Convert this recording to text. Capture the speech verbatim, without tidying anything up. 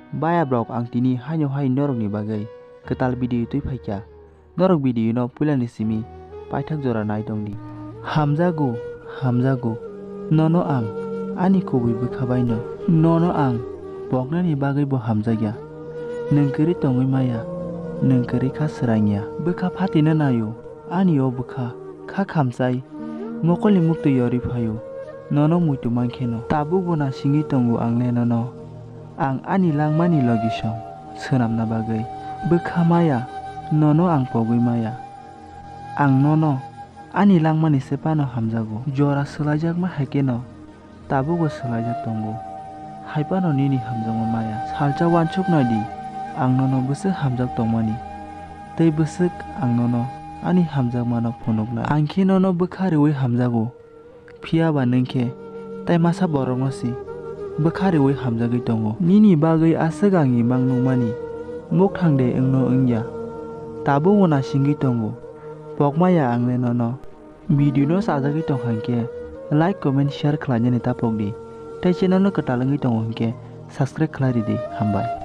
Baya brok, ang tini haino hai norokni bagwi kwtal video twi phaikha. Norok video no puilani simi paithak jora nai tongdi. Hamjago, hamjago, nono ang ani kubui bwkha baino. Nono ang poknani bagwi bo hamjakya. Nwng kwrwi tongwi maya, nwng kwrwi kha swrangya. Bwkha phatino naio, ani o bwkha kha khamchai, mokolni muktwi yorwi phaio, nono muitu mankheno. Tabukbo nasingwi tongo ang le nono. Ang ani langmani logisong swnamna bagwi bwkha maya, nono ang pogwi maya. Ang nono ani langmani se phano hamjago. Jora swlaijakma hai kheno tabukbo swlaijak tongo. Hai phano nini hamjakma maya. Salsa uansuk nai di, ang nono bwswk hamjak tongmani, tei bwswk ang nono ani hamjakmano phunuknai. Ang khe nono bwkha rwui hamjago. Phiya ba nwng khe tai masa borokno se bwkha rwui hamjagwi tongo. Nini bagwi aswk ang imang nukmani mukthang de wngno wngya, tabukbo nasingwi tongo. Pokmaya ang le nono. Video no chajagwi tongkha hinkhe like, comment, share khlainani ta pokdi. Tei channel no kwtal wngwi tongo hinkhe subscribe khlai ridi. Hambai.